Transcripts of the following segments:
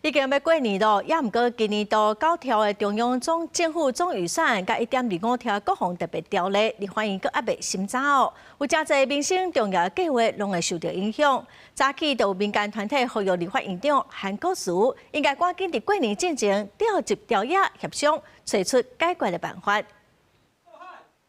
已經欲過年囉，猶毋過今年度九條的中央總政府總預算，佮1.25條國防特別條例，立法院閣猶未審查哦。有誠濟民生重要計劃攏會受著影響。早起就有民間團體呼籲立法院長韓國瑜應該趕緊佇過年進前召集朝野協商，揣出解決的辦法。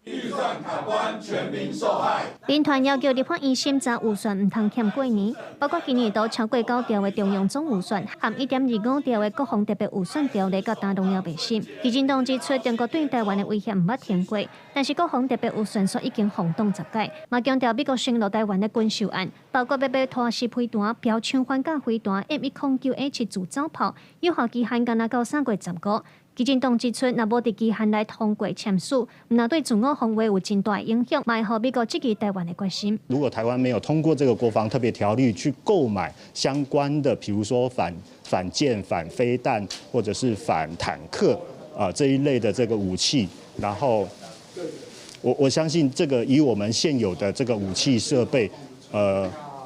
預算卡關，全民受害。民團要求立法院審查預算，毋通欠過年，包括今年度超過九兆的中央總預算，含1.25兆的國防特別預算條例，到今攏猶未審。基進黨指出，中國對台灣的威脅毋捌停過，但是國防特別預算卻已經轟動十屆，嘛強調美國承諾台灣的軍售案，包括欲買拖式飛彈、標槍反艦飛彈、M109A7自走炮，有效期限干焦到3月15。基進黨指出，若無佇期限內通過簽署，毋但對自我防衛有真大影響，嘛會予美國質疑台灣的決心。如果台灣沒有通過這個國防特別條例去購買相關的，譬如說反艦、反飛彈或者是反坦克啊這一類的這個武器，然後我相信這個以我們現有的這個武器設備，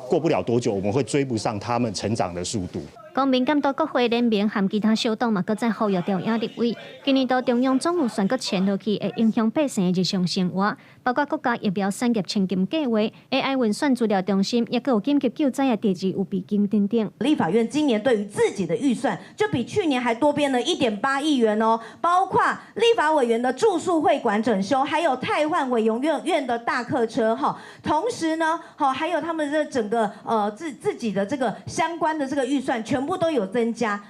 過不了多久，我們會追不上他們成長的速度。公民監督國會聯盟和其他小黨嘛，閣再呼籲朝野立委，今年度中央總預算閣簽落去，會影響百姓的日常生活，包括國家疫苗產業千金計劃、AI 運算資料中心，抑閣有緊急救災的第二預備金等等。立法院今年對於自己的預算就比去年還多編了1.8億元哦，包括立法委員的住宿會館整修，還有汰換委員院的大客車哈，同時呢，好還有他們的整個自己的這個相關的這個預算全部都有增加，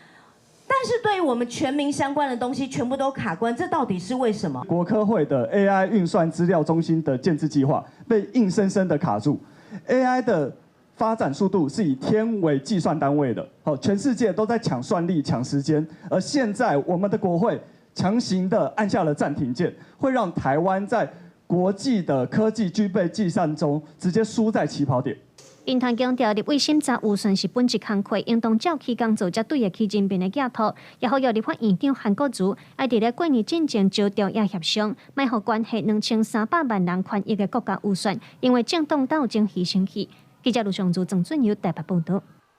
但是對於我們全民相關的東西全部都卡關，這到底是為什麼？國科會的 AI 運算資料中心的建置計劃被硬生生的卡住。AI 的發展速度是以天為計算單位的，好，全世界都在搶算力、搶時間，而現在我們的國會強行的按下了暫停鍵，會讓台灣在國際的科技軍備競賽中直接輸在起跑點。民團強調，立委審查預算是本職工課，應當照期工做，才對得起人民的寄託。也呼籲立法院長韓國瑜，愛佇咧過年進前召朝野協商，莫予關係2300萬人權益的國家預算，因為政黨鬥爭犧牲去。記者盧尚如、鄭俊友台北報導。